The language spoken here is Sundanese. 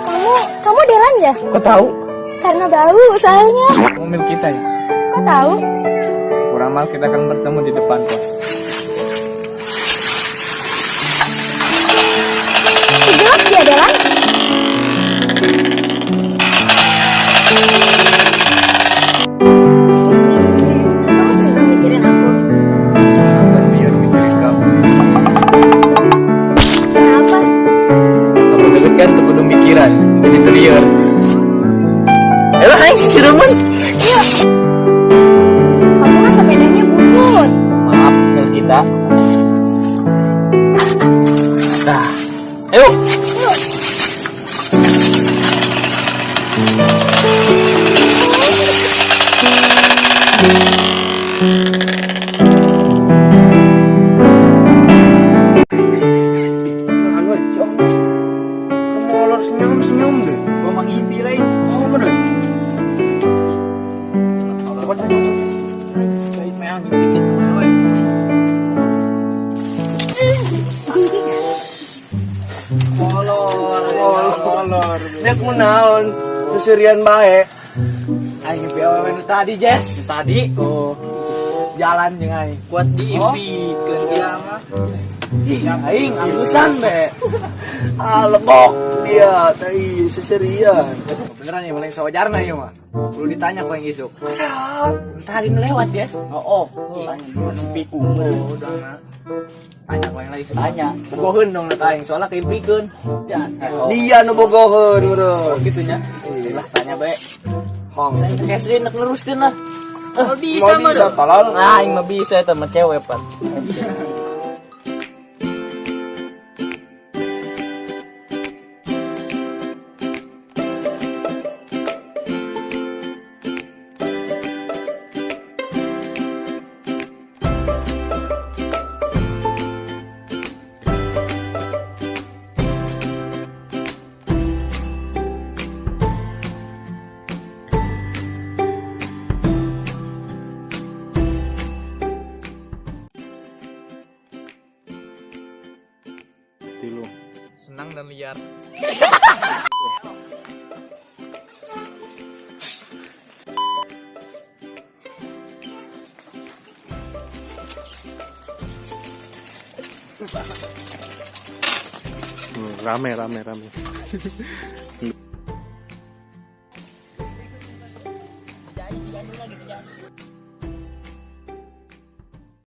Kamu, kamu Delan ya? Kok tahu? Karena bau soalnya. Mobil kita ya. Kok tahu? Kuramal kita akan bertemu di depan kos. Jelas dia Delan. Kamu senang mikirin aku. Senang dan liar mikirin kamu. Kenapa? Kamu deket kan tuh kudu mikiran, jadi teliar. Eh, aing si Ciremen. Yuk. Kamu mah sepedanya butut. Maaf, mil kita. Dah. Ayo. Yuk. Anu, si Omas. Kamu molor senyum-senyum deh. Gua mah ngimpi lain. Oh, bener. Coba senyum. Baik mah ngimpi gitu. Molor, molor. Dia kunaon? Seserian bae. Aing ngimpi awewe nu tadi, Jess. Tadi. Oh. Jalan jeung aing. Kuat diimpikeun dia mah. Ih, aing anggusan be. Ah, lebok dia, tai seserian. Beneran ya paling sawajarna ieu mah. Perlu ditanya kok yang isuk. Kesal. Tadi nu lewat, Jess. Oh, oh. Tanya dulu. Piku Oh, udah nah. Tanya kok yang lagi. Tanya. Bogoheun dong na aing soalnya keimpikeun. Oh, Dia nu bogoheun meureun. gitu nya. Lah tanya bae. Hong. Saya ke SD nek neruskeun lah. Kalau bisa Mau mah. bisa tolol. Nah, aing mah bisa eta mah cewek pan. Tilu. Senang dan liar. Rame rame rame.